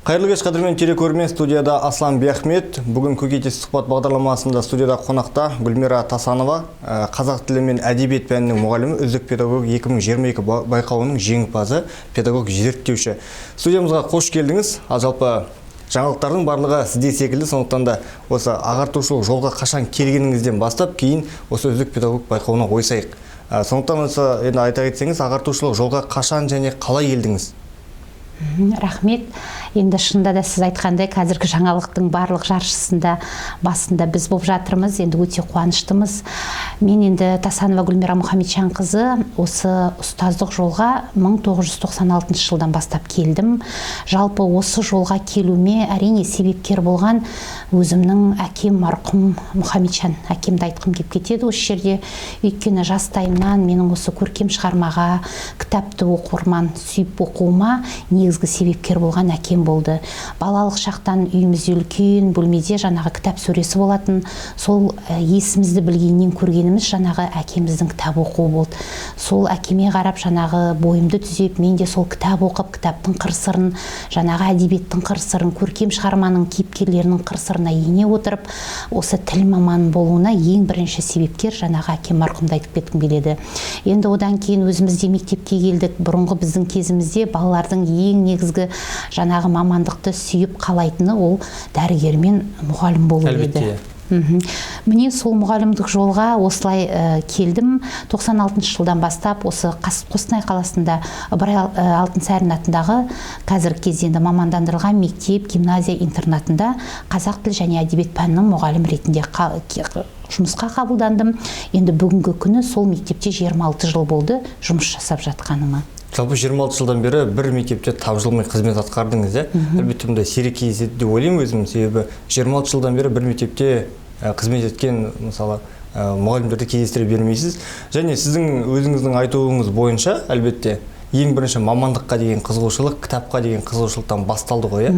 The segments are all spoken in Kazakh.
Қайырлы кеш, қадірмен телекөрермен! Студияда Аслан Биахмет. Бүгін «Көкейтесті сұхбат» бағдарламасында студияда қонақта Гүлмира Тасанова, қазақ тілі мен әдебиет пәнінің мұғалімі, «Үздік педагог 2022» байқауының жеңімпазы, педагог зерттеуші. Студиямызға қош келдіңіз. Ал жалпы жаңалықтардың барлығы сізде секілді, сондықтан да осы ағартушылық жолға қашан келгеніңізден бастап, кейін осы «Үздік педагог» байқауына ойысайық. Сондықтан осы енді айта кетсеңіз, ағартушылық жолға қашан және қалай келдіңіз? Рахмет. Енді шынында да, сіз айтқандай, қазіргі жаңалықтың барлық жаршысында, басында біз болып жатырмыз. Енді өте қуаныштымыз. Мен енді, Тасанова Гүлмира Мұхамеджанқызы, осы ұстаздық жолға 1996 жылдан бастап келдім. Жалпы осы жолға келуіме, әрине, себепкер болған өзімнің әкем, марқұм Мұхамеджан әкемді айтқым келіп кетеді осы жерде. Өйткені жастайымнан менің осы көркем шығармаға, кітапты оқырман сүйіп оқуыма негізгі себепкер болған әкем болды. Балалық шақтан үйімізде, үлкен бөлмеде жаңағы кітап сөресі болатын. Сол есімізді білгеннен көргеніміз жаңағы әкеміздің кітап оқуы болды. Сол әкеме қарап, жаңағы бойымды түзеп, мен де сол кітап оқып, кітаптың қыр сырын, жаңағы әдебиеттің қыр сырын, көркем шығарманың кейіпкерлерінің қыр сырына ене отырып, осы тіл маманы болуына ең бірінші себепкер жаңағы әкем марқұмды айтып кеткім келеді. Енді одан кейін өзіміз де мектепке келдік. Бұрынғы біздің кезімізде балалардың ең негізгі жаңағы мамандықты сүйіп қалайтыны ол дәрігер мен мұғалім болу еді. Міне, сол мұғалімдік жолға осылай келдім. 96 жылдан бастап осы Қостанай қаласында Ыбырай Алтынсарин атындағы, қазіргі кезде енді мамандандырылған мектеп гимназия интернатында қазақ тілі және әдебиет пәнінің мұғалім ретінде жұмысқа қабылдандым. Енді бүгінгі күні сол мектепте 26 жыл болды жұмыс жасап жатқаныма. Жалпы 26 жылдан бері бір мектепте тапжылмай қызмет атқардыңыз, иә? Әлбетте, мұндай сирек кездеседі деп ойлаймын өзім, себебі 26 жылдан бері бір мектепте қызмет еткен, мысалы, мұғалімдерді кездестіре бермейсіз. Және сіздің өзіңіздің айтуыңыз бойынша, әлбетте, ең бірінші мамандыққа деген қызығушылық кітапқа деген қызығушылықтан басталды ғой, иә?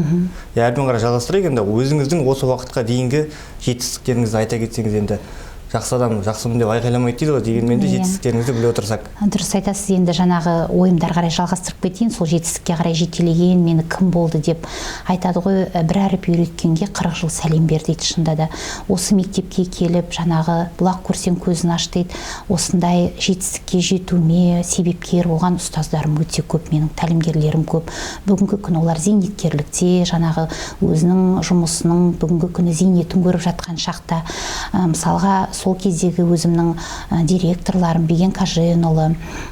Иә, әрмен қарай жалғастырайық. Енді өзіңіздің осы уақытқа дейінгі жетістіктеріңізді айта кетсеңіз. Енді жақсы адам жақсымын деп айқайламайды дейді ғой, дегенмен де жетістіктеріңізді біле отырсақ. Дұрыс айтасыз. Енді жаңағы ойымды ары қарай жалғастырып кетейін. Сол жетістікке қарай жетелеген мені кім болды деп айтады ғой, бір әріп үйреткенге 40 жыл сәлем бер дейді. Шынында да, осы мектепке келіп, жаңағы бұлақ көрсең, көзін аш дейді, осындай жетістікке жетуіме себепкер болған ұстаздарым өте көп, менің тәлімгерлерім көп. Бүгінгі күні олар зейнеткерлікте, жаңағы өзінің жұмысының бүгінгі күні зейнетін көріп жатқан шақта. Мысалға, сол кездегі өзімнің директорларым Беген Каженұлы,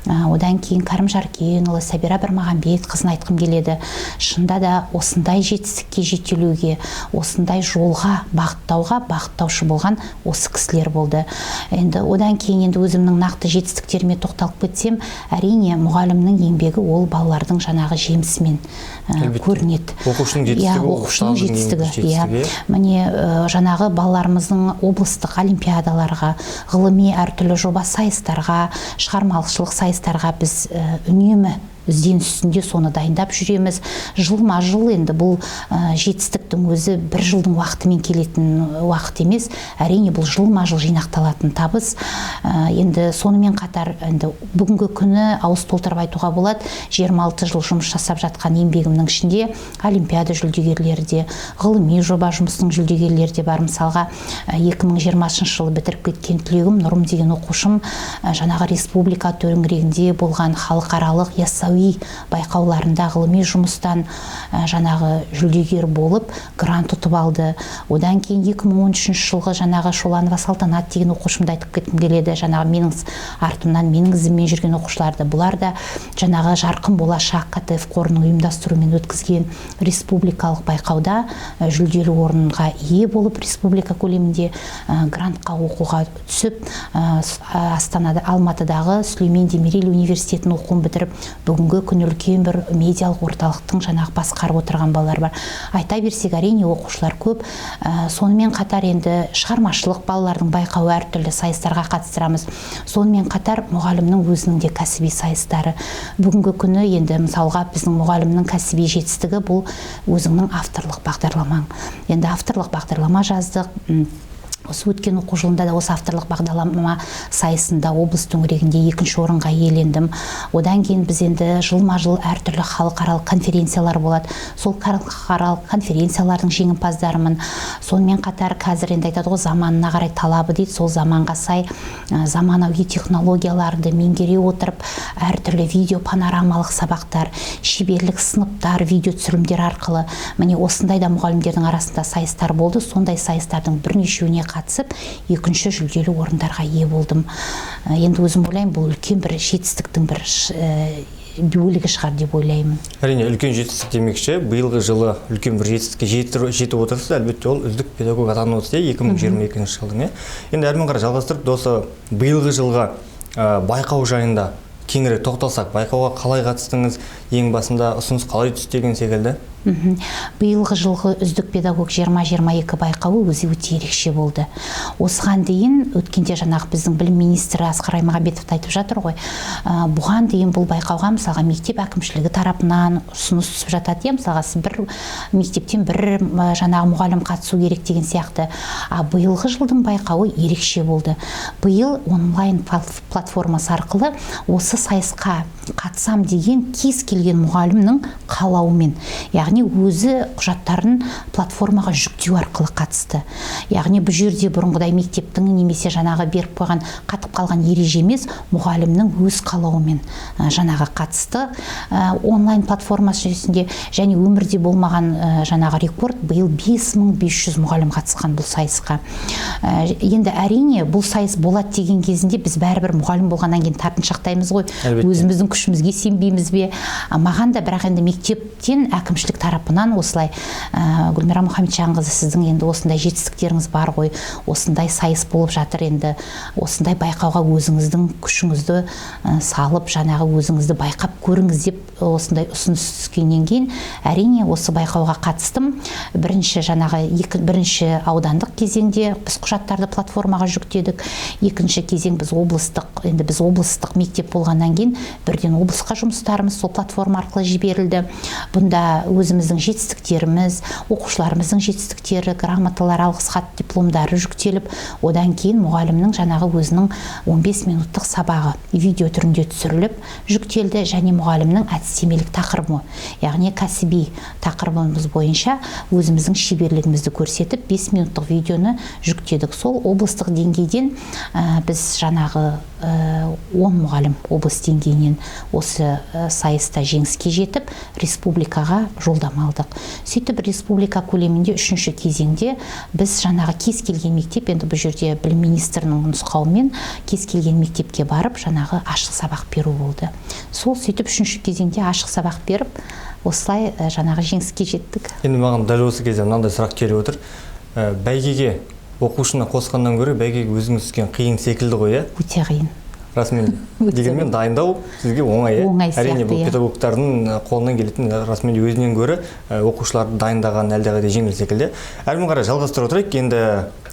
одан кейін Кәрім Жаркенұлы, Сәбира Бірмағамбетқызын айтқым келеді. Шынында да, осындай жетістікке жетелеуге, осындай жолға бағыттауға бағыттаушы болған осы кісілер болды. Енді одан кейін енді өзімнің нақты жетістіктеріме тоқталып кетсем, әрине, мұғалімнің еңбегі ол балалардың жаңағы жемісімен көрінеді. Оқушының жетістігі Иә, ол оқушының ұстаздың ең жетістігі, жетістігі, иә. Иә. Міне, жаңағы балаларымыздың облыстық олимпиадаларға, ғылыми әртүрлі жоба сайыстарға, шығармашылық сайыстарға біз үнемі ізденіс үстінде, соны дайындап жүреміз жылма жыл. Енді бұл жетістіктің өзі бір жылдың уақытымен келетін уақыт емес, әрине, бұл жылма жыл жинақталатын табыс. Енді сонымен қатар, енді бүгінгі күні ауыз толтырып айтуға болады, 26 жыл жұмыс жасап жатқан еңбегімнің ішінде олимпиада жүлдегерлері де, ғылыми жоба жұмысының жүлдегерлері де бар. Мысалға, 2020 жылы бітіріп кеткен түлегім Нұрым деген оқушым жаңағы республика төңірегінде болған халықаралық Яссауи байқауларында ғылыми жұмыстан жаңағы жүлдегер болып, грант ұтып алды. Одан кейін 2013 жылғы жаңағы Шоланова Салтанат деген оқушымды айтып кеткім келеді. Жаңағы менің артымнан, менің ізіммен жүрген оқушыларды. Бұлар да жаңағы «Жарқын болашақ» КТФ қорының ұйымдастыруымен өткізген республикалық байқауда жүлделі орынға ие болып, республика көлемінде грантқа оқуға түсіп, Астанада, Алматыдағы Сүлеймен Демирел университетін оқуын бітіріп, бүгінгі күні үлкен бір медиалық орталықтың жаңағы басқарып отырған балалар бар. Айта берсек, әрине, оқушылар көп. Сонымен қатар енді шығармашылық балалардың байқауы, әртүрлі сайыстарға қатыстырамыз. Сонымен қатар мұғалімнің өзінің де кәсіби сайыстары. Бүгінгі күні енді, мысалға, біздің мұғалімнің кәсіби жетістігі бұл өзіңнің авторлық бағдарламаң. Енді авторлық бағдарлама жаздық. Осы өткен оқу жылында да осы авторлық бағдарлама сайысында облыс төңірегінде екінші орынға иелендім. Одан кейін біз енді жылма-жыл әртүрлі халықаралық конференциялар болады. Сол халықаралық конференциялардың жеңімпаздарымын. Сонымен қатар қазір енді айтады ғой, заманына қарай талабы дейді, сол заманға сай заманауи технологияларды меңгере отырып, әртүрлі видео панорамалық сабақтар, шеберлік сыныптар, видео түсірілімдер арқылы міне осындай да мұғалімдердің арасында сайыстар болды. Сондай сайыстардың бірнешеуіне қатысып, екінші жүлделі орындарға ие болдым. Енді өзім ойлаймын, бұл үлкен бір жетістіктің бір бөлігі шығар деп ойлаймын. Әрине, үлкен жетістік демекші, биылғы жылы үлкен бір жетістікке жетіп отырсыз, әлбетте ол үздік педагог атанып отырсыз, 2022 жылдың. Енді әрмен қарай жалғастырып, осы биылғы жылғы байқау жайында кеңірек тоқталсақ, байқауға қалай қатыстыңыз, ең басында ұсыныс қалай түсті деген секілді? Биылғы жылғы үздік педагог 2022 байқауы өзі өте ерекше болды. Осыған дейін өткенде жаңағы біздің білім министрі Асқар Аймағамбетов та айтып жатыр ғой, бұған дейін бұл байқауға мысалға мектеп әкімшілігі тарапынан ұсыныс түсіп жатады, мысалға сіз бір мектептен бір жаңағы мұғалім қатысу керек деген сияқты. А биылғы жылдың байқауы ерекше болды. Биыл онлайн платформасы арқылы осы сайысқа қатысам деген кез келген мұғалімнің қалауымен, яғни өзі құжаттарын платформаға жүктеу арқылы қатысты. Яғни бұл жерде бұрынғыдай мектептің немесе жаңағы беріп қойған қатып қалған ереже емес, мұғалімнің өз қалауымен жаңағы қатысты. Онлайн платформасы жүйесінде және өмірде болмаған жаңағы рекорд, биыл 5500 мұғалім қатысқан бұл сайысқа. Енді әрине бұл сайыс болады деген кезінде біз бәрібір мұғалім болғаннан кейін тартыншақтаймыз ғой. Өзіміздің күшімізге сенбейміз бе? Маған да бірақ енді мектептен әкімшілік тарапынан осылай, Гүлмира Мұхамеджанқызы, сіздің енді осындай жетістіктеріңіз бар ғой, осындай сайыс болып жатыр, енді осындай байқауға өзіңіздің күшіңізді салып, жаңағы өзіңізді байқап көріңіз деп осындай ұсыныс түскеннен кейін әрине осы байқауға қатыстым. Бірінші жаңағы бірінші аудандық кезеңде біз құжаттарды платформаға жүктедік. Екінші кезең біз облыстық, енді біз облыстық мектеп болғаннан кейін бірден облысқа жұмыстарымыз сол платформа арқылы жіберілді. Бұнда өзіміздің жетістіктеріміз, оқушыларымыздың жетістіктері, грамоталар, алғыс хат, дипломдары жүктеліп, одан кейін мұғалімнің жаңағы өзінің 15 минуттық сабағы видео түрінде түсіріліп жүктелді және мұғалімнің әдістемелік тақырыбы, яғни кәсіби тақырыбымыз бойынша өзіміздің шеберлігімізді көрсетіп 5 минуттық видеоны жүктедік. Сол облыстық деңгейден біз жаңағы 10 мұғалім облыс деңгейінен осы сайыста жеңіске жетіп, республикаға жолдама алдық. Сөйтіп республика көлемінде үшінші кезеңде біз жаңағы кез келген мектеп, енді бұл жерде білім министрінің нұсқауымен кез келген мектепке барып жаңағы ашық сабақ беру болды. Сол сөйтіп үшінші кезеңде ашық сабақ беріп, осылай жаңағы жеңіске жеттік. Енді маған дәл осы кезде мынандай сұрақ келіп отыр. Бәйгеге оқушыны қосқаннан гөрі бәйгеге өзіңіз түскен қиын секілді ғой, иә? Өте қиын. Расымен дегенмен дайындау сізге оңай, иә? Оңай сияқты, әрине, бұл педагогтардың қолынан келетін расымен өзінен гөрі оқушыларды дайындаған әлдеқайда жеңіл секілді. Әрмен қарай жалғастыра отырайық. Енді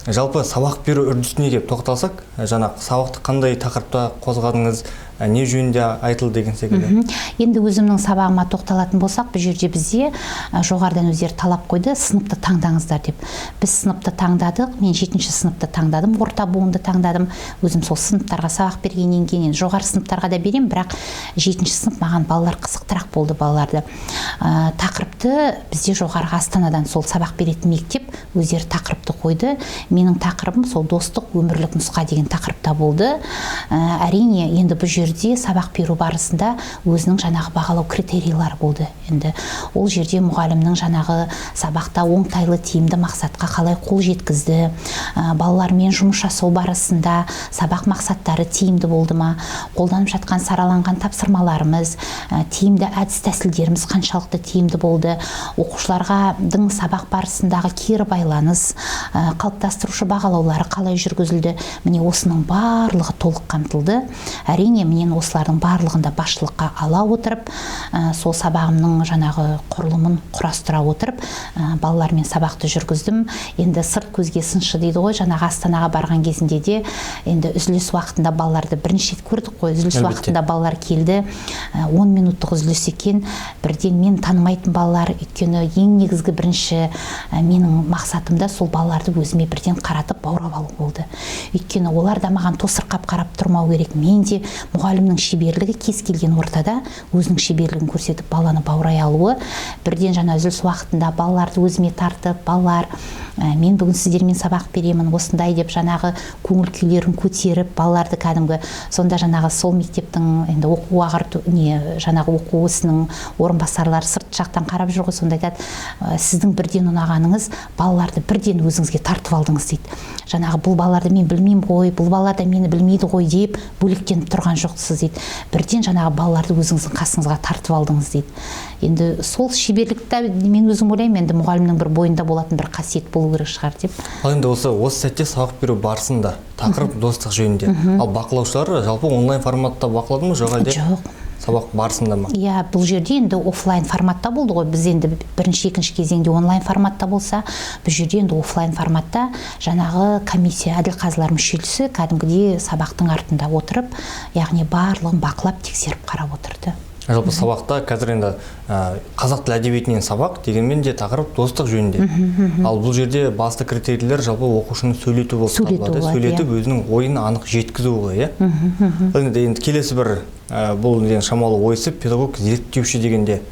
жалпы сабақ беру үрдісіне келіп тоқталсақ, жаңағы сабақты қандай тақырыпта қозғадыңыз, не жөнінде айтылды деген секілді. Енді өзімнің сабағыма тоқталатын болсақ, бұл жерде бізде жоғарыдан өздері талап қойды, сыныпты таңдаңыздар деп. Біз сыныпты таңдадық, мен 7-ші сыныпты таңдадым, орта буынды таңдадым. Өзім сол сыныптарға сабақ бергеннен кейін енді жоғары сыныптарға да беремін, бірақ 7-ші сынып маған балалар қызықтырақ болды балаларды. Тақырыпты бізде жоғарғы Астанадан сол сабақ беретін мектеп өздері тақырыпты қойды. Менің тақырыбым сол достық өмірлік нұсқа деген тақырыпта болды. Әрине, енді бұл жерде сабақ беру барысында өзінің жаңағы бағалау критерийлері болды. Енді ол жерде мұғалімнің жаңағы сабақта оңтайлы тиімді мақсатқа қалай қол жеткізді, балалармен жұмыс жасау барысында сабақ мақсаттары тиімді болды ма, қолданып жатқан сараланған тапсырмаларымыз, тиімді әдіс тәсілдеріміз қаншалықты тиімді болды, оқушылардың сабақ барысындағы кері байланыс, қалыптастырушы бағалаулары қалай жүргізілді, міне осының барлығы толық қамтылды. Әрине, мен осылардың барлығын да басшылыққа ала отырып, сол сабағымның жаңағы құрылымын құрастыра отырып, балалармен сабақты жүргіздім. Енді сырт көзге сыншы дейді ғой, жаңағы Астанаға барған кезінде де енді үзіліс уақытында балаларды бірінші рет көрдік қой, үзіліс уақытында балалар келді, 10 минуттық үзіліс екен, бірден мен танымайтын балалар, өйткені ең негізгі бірінші менің мақсатым да сол балаларды өзіме бірден бірден қаратып баурап алу болды. Өйткені олар да маған тосырқап қарап тұрмау керек. Мен де мұғалімнің шеберлігі кез келген ортада өзінің шеберлігін көрсетіп баланы баурай алуы. Бірден жаңа үзіліс уақытында балаларды өзіме тартып, балалар, мен бүгін сіздермен сабақ беремін, осындай деп жаңағы көңіл күйлерін көтеріп, балаларды кәдімгі сонда жаңағы сол мектептің енді оқу ағарту не жаңағы оқу ісінің орынбасарлары сырт жақтан қарап жүр ғой, сонда айтады, сіздің бірден ұнағаныңыз балаларды бірден өзіңізге тартып алдыңыз дейді. Жаңағы бұл балаларды мен білмеймін ғой, бұл балалар да мені білмейді ғой деп бөлектеніп тұрған жоқсыз дейді. Бірден жаңағы балаларды өзіңіздің қасыңызға тартып алдыңыз дейді. Енді сол шеберлікті мен өзім ойлаймын, енді мұғалімнің бір бойында болатын бір қасиет болу керек шығар деп. Ал енді осы сәтте сабақ беру барысында тақырып достық жөнінде. Ал бақылаушылар жалпы онлайн форматта бақылады ма, жоқ әлде? Жоқ. Сабақ барысында ма? Иә, бұл жерде енді офлайн форматта болды ғой. Біз енді бірінші, екінші кезеңде онлайн форматта болса, бұл жерде енді офлайн форматта жаңағы комиссия, әділқазылар мүшелісі кәдімгідей сабақтың артында отырып, яғни барлығын бақылап, тексеріп қарап отырды. Жалпы сабақта қазір енді қазақ тілі әдебиетінен сабақ дегенмен де тақырып достық жөнінде. Ал бұл жерде басты критерийлер жалпы оқушыны сөйлету болып табылады. Сөйлетіп өзінің ойын анық жеткізу ғой, иә? Енді келесі бір бұл неден шамалы ойысы педагог зерттеуші дегенде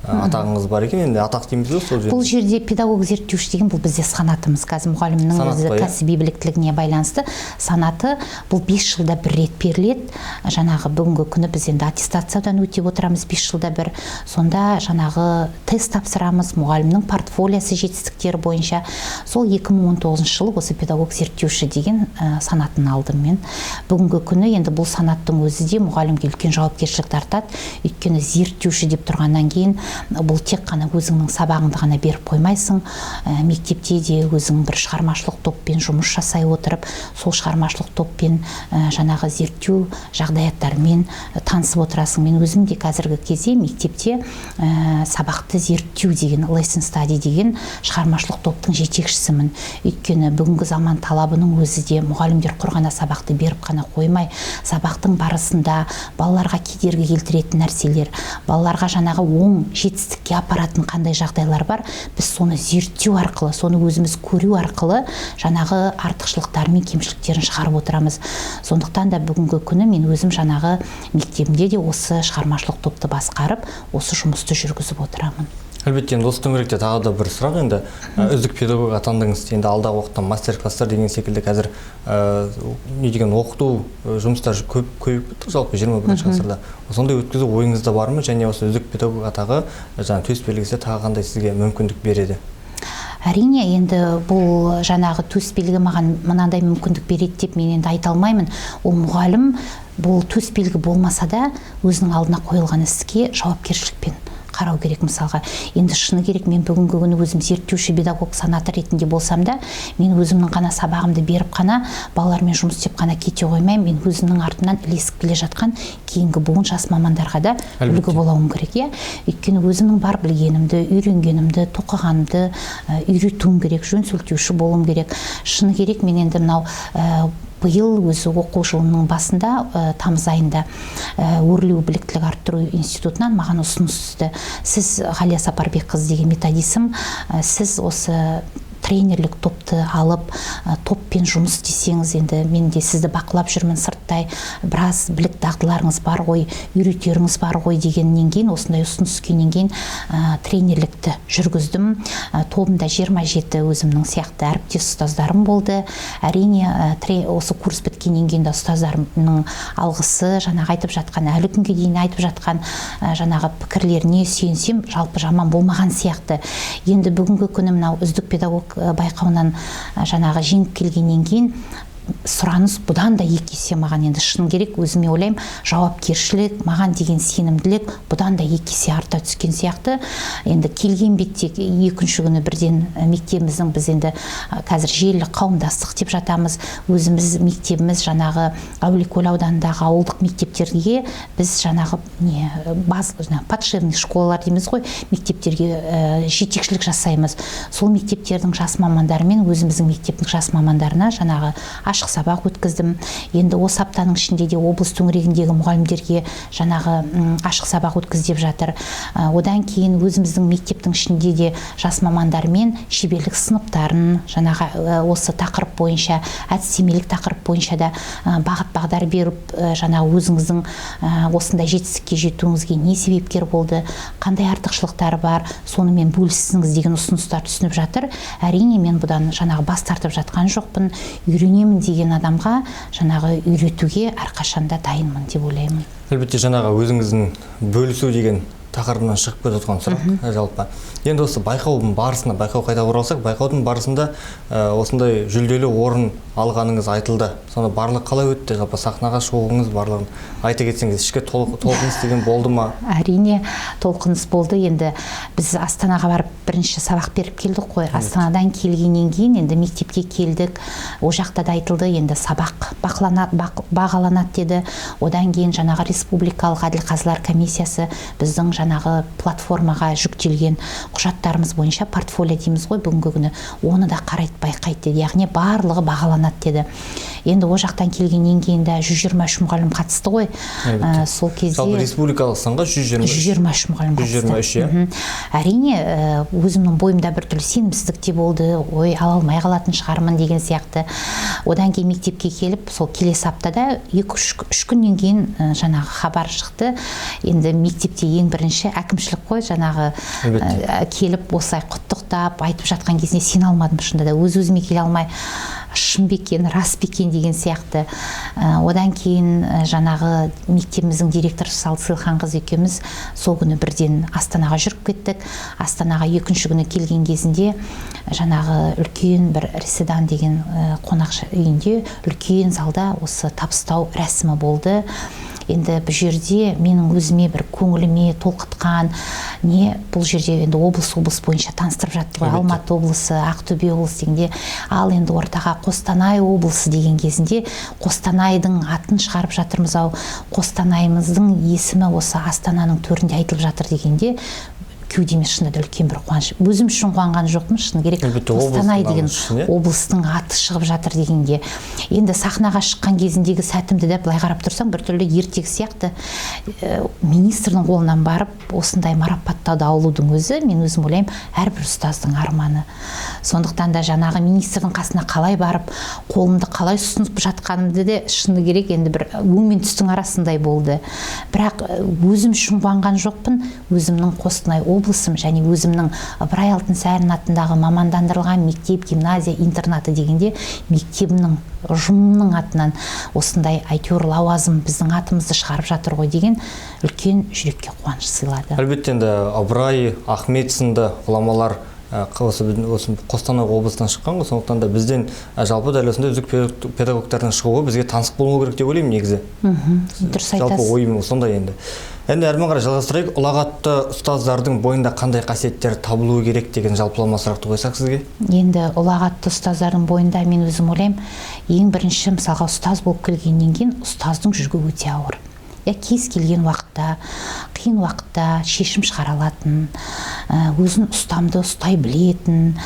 атағыңыз бар екен, енді атақ дейміз ғой сол жерде. Бұл жерде педагог зерттеуші деген бұл бізде санатымыз қазір мұғалімнің өзі кәсіби біліктілігіне байланысты санаты бұл 5 жылда бір рет беріледі. Жаңағы бүгінгі күні біз енді аттестациядан өтеп отырамыз 5 жылда бір. Сонда жаңағы тест тапсырамыз мұғалімнің портфолиосы жетістіктері бойынша. Сол 2019 жылы осы педагог зерттеуші деген санатын алдым мен. Бүгінгі күні енді бұл санаттың өзі де мұғалімге үлкен жауапкершілік тартады. Өйткені зерттеуші деп тұрғаннан кейін бұл тек қана өзіңнің сабағыңды ғана беріп қоймайсың, мектепте де өзің бір шығармашылық топпен жұмыс жасай отырып, сол шығармашылық топпен жаңағы зерттеу жағдаяттарымен танысып отырасың. Мен өзім де қазіргі кезде мектепте сабақты зерттеу деген, lesson study деген шығармашылық топтың жетекшісімін. Өйткені бүгінгі заман талабының өзі де мұғалімдер құр ғана сабақты беріп қана қоймай, сабақтың барысында балаларға кедергі келтіретін нәрселер, балаларға жаңағы оң жетістікке апаратын қандай жағдайлар бар, біз соны зерттеу арқылы, соны өзіміз көру арқылы жаңағы артықшылықтары мен кемшіліктерін шығарып отырамыз. Сондықтан да бүгінгі күні мен өзім жаңағы мектебімде де осы шығармашылық топты басқарып, осы жұмысты жүргізіп отырамын. Әлбетте, енді осы төңіректе тағы да бір сұрақ, енді үздік педагог атандыңыз, енді алдағы уақытта мастер-класстар деген секілді қазір не деген оқыту жұмыстар көп көбейіп кетті жалпы 21-ші ғасырда. Сондай өткізу ойыңызда бар ма, және осы үздік педагог атағы жаңа төс белгісі тағы қандай сізге мүмкіндік береді? Әрине, енді бұл жаңағы төс белгі маған мынандай мүмкіндік береді деп мен енді айта алмаймын. Ол мұғалім бұл төс белгі болмаса да өзінің алдына қойылған іске жауапкершілікпен қарау керек мысалға. Енді шыны керек, мен бүгінгі күні өзім зерттеуші педагог санаты ретінде болсам да, мен өзімнің ғана сабағымды беріп қана, балалармен жұмыс істеп қана кете қоймаймын. Мен өзімнің артымнан ілесіп келе жатқан кейінгі буын жас мамандарға да үлгі болуым керек, иә. Өйткені өзімнің бар білгенімді, үйренгенімді, тоқығанымды үйретуім керек, жөн сілтеуші болуым керек. Шыны керек, мен енді мынау биыл өзі оқу жылының басында, тамыз айында Өрлеу біліктілік арттыру институтынан маған ұсыныс түсті. Сіз Ғалия Сапарбекқызы деген методисім, сіз осы тренерлік топты алып, топпен жұмыс істесеңіз, енді мен де сізді бақылап жүрмін сырттай, біраз білік дағдыларыңыз бар ғой, үйретеріңіз бар ғой дегеннен кейін, осындай ұсыныс түскеннен кейін тренерлікті жүргіздім. Тобымда 27 өзімнің сияқты әріптес ұстаздарым болды. Әрине, осы курс біткеннен кейін де ұстаздарымның алғысы, жаңағы айтып жатқан, әлі күнге дейін айтып жатқан жаңағы пікірлеріне сүйенсем, жалпы жаман болмаған сияқты. Енді бүгінгі күні мынау үздік педагог байқауынан жаңағы жеңіп келгеннен кейін сұраныс бұдан да екі есе маған, енді шын керек, өзіме ойлаймын, жауапкершілік, маған деген сенімділік бұдан да екі есе арта түскен сияқты. Енді келген бетте екінші күні бірден мектебіміздің, біз енді қазір желілік қауымдастық деп жатамыз, өзіміз мектебіміз жаңағы Әулиекөл ауданындағы ауылдық мектептерге біз жаңағы не баз, подшефный школалар дейміз ғой, мектептерге жетекшілік жасаймыз. Сол мектептердің жас мамандарымен өзіміздің мектептің жас мамандарына жаңағы Ашық сабақ өткіздім. Енді осы аптаның ішінде де облыс төңірегіндегі мұғалімдерге жаңағы ашық сабақ өткіз деп жатыр. Одан кейін өзіміздің мектептің ішінде де жас мамандармен шеберлік сыныптарын жаңағы осы тақырып бойынша, әдістемелік тақырып бойынша да бағыт бағдар беріп, жаңағы өзіңіздің осындай жетістікке жетуіңізге не себепкер болды, қандай артықшылықтары бар, сонымен бөліссіңіз деген ұсыныстар түсініп жатыр. Әрине, мен бұдан жаңағы бас тартып жатқан жоқпын. Үйренемін деген адамға жаңағы үйретуге әрқашанда дайынмын деп ойлаймын. Әлбетте, жаңағы өзіңіздің бөлісу деген тақырыбынан шығып кетіп отырған сұрақ жалпы. Енді осы байқаудың барысында, байқау қайта оралсақ, байқаудың барысында осындай жүлделі орын алғаныңыз айтылды. Сонда барлығы қалай өтті? Жалпы сахнаға шығуыңыз, барлығын айта кетсеңіз, ішкі толқыныс деген болды ма? Әрине, толқыныс болды. Енді біз Астанаға барып бірінші сабақ беріп келдік қой. Астанадан келгеннен кейін енді мектепке келдік. Ол жақта да айтылды, енді сабақ бағаланады деді. Одан кейін жаңағы республикалық әділқазылар комиссиясы біздің жаңағы платформаға жүктелген құжаттарымыз бойынша, портфолио дейміз ғой бүгінгі күні, оны да қарайды, байқайды деді. Яғни барлығы бағаланады деді. Енді ол жақтан келгеннен кейін де 123 мұғалім қатысты ғой. Сол кезде жалпы республикалық сынға 123 мұғалім қатысты. 123, иә. Әрине, өзімнің бойымда біртүрлі сенімсіздік те болды. Ой, ала алмай қалатын шығармын деген сияқты. Одан кейін мектепке келіп, сол келесі аптада 2-3 күннен кейін жаңағы хабар шықты. Енді мектепте ең бірінші әкімшілік қой, жаңағы келіп осылай құттықтап айтып жатқан кезінде сене алмадым шынында да, өз-өзіме келе алмай, шын ба екен, рас па екен деген сияқты. Одан кейін жаңағы мектебіміздің директоры Сылханқызы екеуміз сол күні бірден Астанаға жүріп кеттік. Астанаға екінші күні келген кезінде жаңағы үлкен бір Реседан деген қонақ үйінде үлкен залда осы табыстау рәсімі болды. Енді бұл жерде менің өзіме бір көңіліме толқытқан не, бұл жерде енді облыс бойынша таныстырып жатты ғой. Алматы облысы, Ақтөбе облысы дегенде, ал енді ортаға Қостанай облысы деген кезінде Қостанайдың атын шығарып жатырмыз ау, Қостанайымыздың есімі осы Астананың төрінде айтылып жатыр дегенде кеудеме шынында да үлкен бір қуаныш. Өзім үшін қуанған жоқпын, шыны керек. Қостанай деген облыстың аты шығып жатыр дегенге. Енді сахнаға шыққан кезіндегі сәтімді де былай қарап тұрсаң, біртүрлі ертегі сияқты. Министрдің қолынан барып осындай марапаттауды алудың өзі, мен өзім ойлаймын, әрбір ұстаздың арманы. Сондықтан да жаңағы министрдің қасына қалай барып, қолымды қалай ұсынып жатқанымды де шыны керек, енді бір өң мен түстің арасындай болды. Бірақ өзім үшін қуанған жоқпын, өзімнің Қостанай облысым және өзімнің Ыбырай Алтынсарин атындағы мамандандырылған мектеп, гимназия, интернаты дегенде мектебімнің, ұжымының атынан осындай әйтеуір лауазым біздің атымызды шығарып жатыр ғой деген үлкен жүрекке қуаныш сыйлады. Әлбетте, енді Ыбырай, Ахмет сынды ғұламалар осы Қостанай облысынан шыққан ғой, сондықтан да бізден жалпы дәл осындай үздік педагогтардың шығуы бізге таңсық болмау керек деп ойлаймын негізі. Дұрыс айтасыз. Жалпы ойым сондай енді. Енді әрмен қарай жалғастырайық. Ұлағатты ұстаздардың бойында қандай қасиеттер табылуы керек деген жалпылама сұрақты қойсақ сізге. Енді ұлағатты ұстаздардың бойында мен өзім ойлаймын, ең бірінші мысалға ұстаз болып келгеннен кейін ұстаздың жүгі өте ауыр. Кез келген уақытта, қиын уақытта шешім шығара алатын, өзін ұстамды ұстай білетін,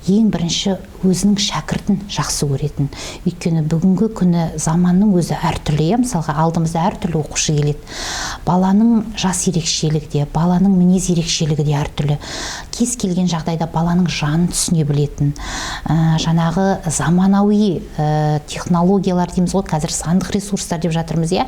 ең бірінші өзінің шәкіртін жақсы көретін. Өйткені бүгінгі күні заманның өзі әртүрлі, мысалға алдымызда әртүрлі оқушы келеді. Баланың жас ерекшелігі де, баланың мінез ерекшелігі де әртүрлі. Кез келген жағдайда баланың жанын түсіне білетін, жаңағы заманауи технологиялар дейміз ғой, қазір сандық ресурстар деп жатырмыз, иә.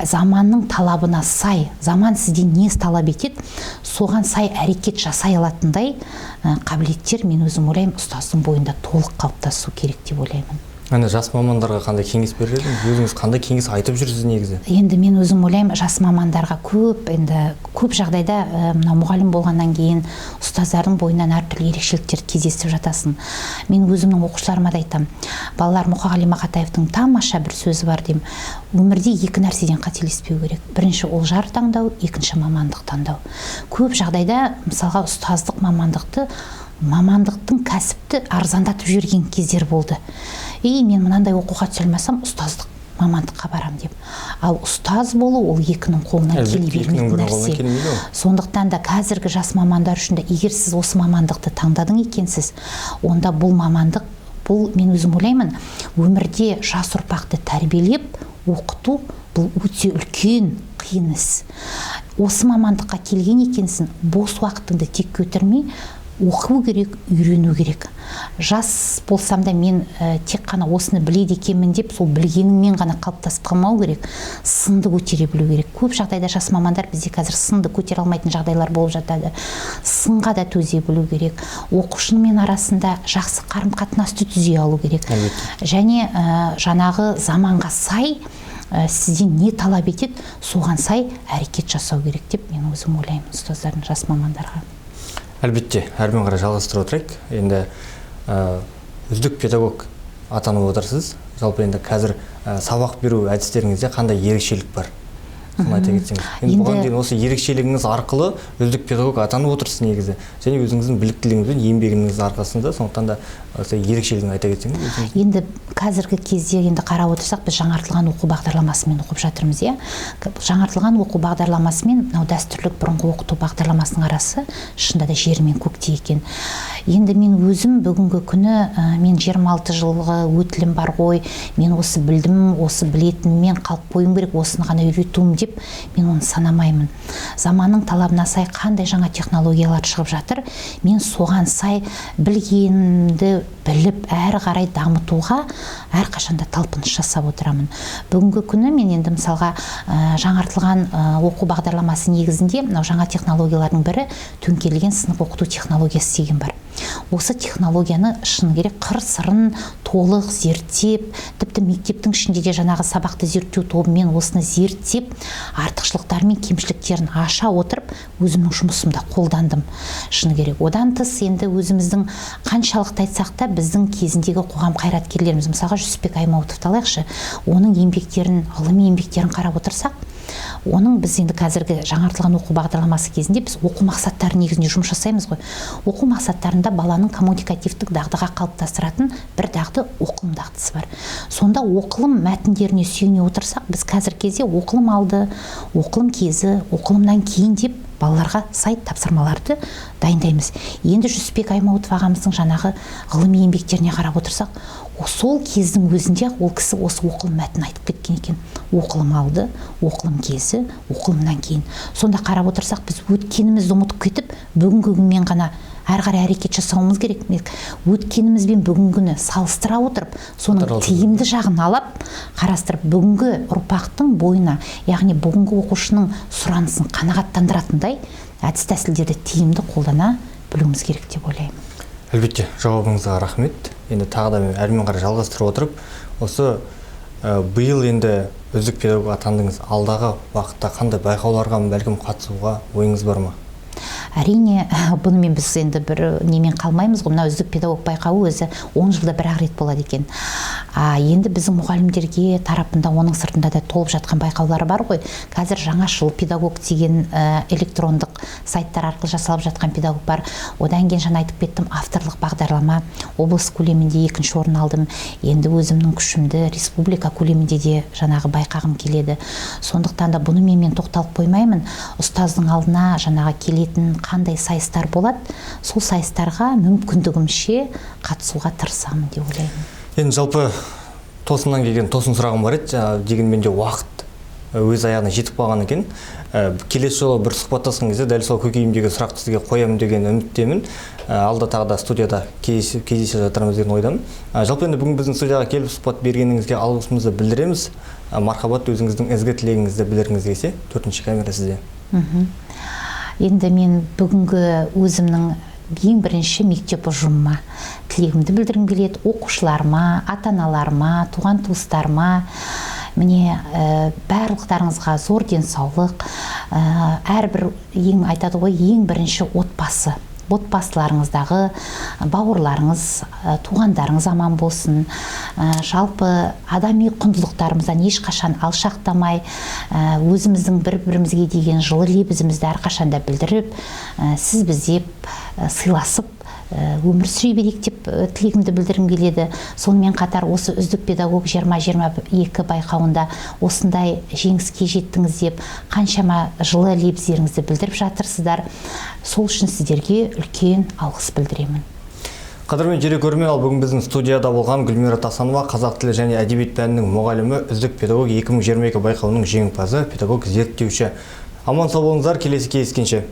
Заманның талабына сай, заман сізден не талап етеді, соған сай әрекет жасай алатындай қабілеттер, мен өзім ойлаймын, ұстаздың бойында толық қалыптасу керек деп ойлаймын. Әне жас мамандарға қандай кеңес берер едіңіз? Өзіңіз қандай кеңес айтып жүрсіз негізі? Енді мен өзім ойлаймын, жас мамандарға көп жағдайда мынау мұғалім болғаннан кейін ұстаздардың бойынан әртүрлі ерекшеліктерді кездестіріп жатасың. Мен өзімнің оқушыларыма да айтамын. Балалар, Мұқағали Мақатаевтың тамаша бір сөзі бар деймін. Өмірде екі нәрседен қателеспеу керек. Бірінші ол жар таңдау, екінші мамандық таңдау. Көп жағдайда мысалға ұстаздық мамандықтың кәсіпті арзандатып жіберген кездер болды. И мен мынандай оқуға түсе алмасам, ұстаздық мамандыққа барам деп. Ал ұстаз болу ол екінің қолынан келе бермейтін нәрсе. Сондықтан да қазіргі жас мамандар үшін де, егер сіз осы мамандықты таңдадың екенсіз, онда бұл мамандық, бұл мен өзім ойлаймын, Өмірде жас ұрпақты тәрбиелеп, оқыту бұл өте үлкен қиын іс. Осы мамандыққа келген екенсің, бос уақытыңды тек көтермей, оқу керек, үйрену керек. Жас болсам да мен тек қана осыны біледі екенмін деп, сол білгеніңмен ғана қалыптасып қалмау керек, сынды көтере білу керек. Көп жағдайда жас мамандар бізде қазір сынды көтере алмайтын жағдайлар болып жатады. Сынға да төзе білу керек. Оқушымен арасында жақсы қарым-қатынасты түзей алу керек. Және жаңағы заманға сай сізден не талап етеді, соған сай әрекет жасау керек деп мен өзім ойлаймын ұстаздардың, жас мамандарға. Әлбетте, әрмен қарай жалғастыра отырайық. Енді үздік педагог атанып отырсыз. Жалпы енді қазір сабақ беру әдістеріңізде қандай ерекшелік бар? Соны айта кетсеңіз. Енді бұған дейін осы ерекшелігіңіз арқылы үздік педагог атанып отырсыз негізі. Және өзіңіздің біліктілігіңіз бен еңбегіңіз арқасында, сондықтан да осы ерекшелігін айта кетсеңіз. Енді қазіргі кезде енді қарап отырсақ, біз жаңартылған оқу бағдарламасымен оқып жатырмыз, иә. Жаңартылған оқу бағдарламасымен мынау дәстүрлік бұрынғы оқыту бағдарламасының арасы шынында да жер мен көктей екен. Енді мен өзім бүгінгі күні мен 26 жылғы өтілім бар ғой, мен осы білдім, осы білетініммен қалып қоюым керек, осыны ғана үйретуім деп мен оны санамаймын. Заманның талабына сай қандай жаңа технологиялар шығып жатыр, мен соған сай білгенімді біліп, әрі қарай дамытуға әрқашанда талпыныс жасап отырамын. Бүгінгі күні мен енді мысалға жаңартылған оқу бағдарламасы негізінде мынау жаңа технологиялардың бірі төңкерілген сынып оқыту технологиясы деген бар. Осы технологияны шыны керек қыр-сырын толық зерттеп, тіпті мектептің ішінде де жаңағы сабақты зерттеу тобымен осыны зерттеп, артықшылықтары мен кемшіліктерін аша отырып, өзімнің жұмысымда қолдандым. Шыны керек. Одан тыс енді өзіміздің қаншалықты айтсақ та біздің кезіндегі қоғам қайраткерлеріміз, мысалға Жүсіпбек Аймауытовты алайықшы, оның еңбектерін, ғылыми еңбектерін қарап отырсақ, оның біз енді қазіргі жаңартылған оқу бағдарламасы кезінде біз оқу мақсаттары негізінде жұмыс жасаймыз ғой. Оқу мақсаттарында баланың коммуникативтік дағдыға қалыптастыратын бір дағды оқылым дағдысы бар. Сонда оқылым мәтіндеріне сүйене отырсақ, біз қазіргі кезде оқылым алды, оқылым кезі, оқылымнан кейін деп балаларға сай тапсырмаларды дайындаймыз. Енді Жүсіпбек Аймауытов ағамыздың жаңағы ғылыми еңбектеріне қарап отырсақ, сол кездің өзінде ол кісі осы оқылым мәтінін айтып кеткен екен. Оқылым алды, оқылым кезі, оқылымнан кейін. Сонда қарап отырсақ, біз өткенімізді ұмытып кетіп, бүгінгі күнмен ғана әрі қарай әрекет жасауымыз керек. Өткеніміз бен бүгінгіні салыстыра отырып, соның тиімді жағын алып, қарастырып, бүгінгі ұрпақтың бойына, яғни бүгінгі оқушының сұранысын қанағаттандыратындай әдіс тәсілдерді тиімді қолдана білуіміз керек деп ойлаймын. Әлбетте, жауабыңызға рахмет. Енді тағы да мен әрмен қарай жалғастырып отырып, осы биыл енді үздік педагог атандыңыз. Алдағы уақытта қандай байқауларға бәлкім қатысуға ойыңыз бар ма? Әрине, бұнымен біз енді бір немен қалмаймыз ғой. Мына үздік педагог байқауы өзі 10 жылда бір-ақ рет болады екен. Енді біздің мұғалімдерге тарапында, оның сыртында да толып жатқан байқаулары бар ғой. Қазір жаңашыл педагог деген электрондық сайттар арқылы жасалып жатқан педагог бар. Одан кейін жаңа айтып кеттім, авторлық бағдарлама облыс көлемінде 2-ші орын алдым. Енді өзімнің күшімді республика көлемінде де жаңағы байқағым келеді. Сондықтан да бұнымен мен тоқталып қоймаймын. Ұстаздың алдына жаңағы келетін қандай сайыстар болады, сол сайыстарға мүмкіндігімше қатысуға тырысамын деп ойлаймын. Енді жалпы тосыннан келген тосын сұрағым бар еді, дегенмен де уақыт өз аяғына жетіп қалған екен. Келесі жолы бір сұхбаттасқан кезде дәл сол көкейімдегі сұрақты сізге қоямын деген үміттемін. Алда тағы да студияда кездесе жатармыз деген ойдамын. Жалпы енді бүгін біздің студияға келіп сұхбат бергеніңізге алғысымызды білдіреміз. Мархабат, өзіңіздің ізгі тілегіңізді білдіргіңіз келсе, 4-ші камера сізде. Енді мен бүгінгі өзімнің ең бірінші мектеп ұжымыма тілегімді білдіргім келеді. Оқушыларыма, ата-аналарыма, туған туыстарыма, міне барлықтарыңызға зор денсаулық. Әрбір ең айтады ғой, ең бірінші отбасы. Отбасыларыңыздағы бауырларыңыз, туғандарыңыз аман болсын. Жалпы адами құндылықтарымыздан ешқашан алшақтамай, өзіміздің бір-бірімізге деген жылы лебізімізді әрқашанда білдіріп, сіз біз деп сыйласып өмір сүре берейік деп тілегімді білдіргім келеді. Сонымен қатар осы үздік педагог 2022 байқауында осындай жеңіске жеттіңіз деп қаншама жылы лебіздеріңізді білдіріп жатырсыздар. Сол үшін сіздерге үлкен алғыс білдіремін. Қадірмен жері көрермен, ал бүгін біздің студияда болған Гүлмира Тасанова, қазақ тілі және әдебиет пәнінің мұғалімі, үздік педагог 2022 байқауының жеңімпазы, педагог зерттеуші. Аман сау болыңыздар, келесі кездескенше.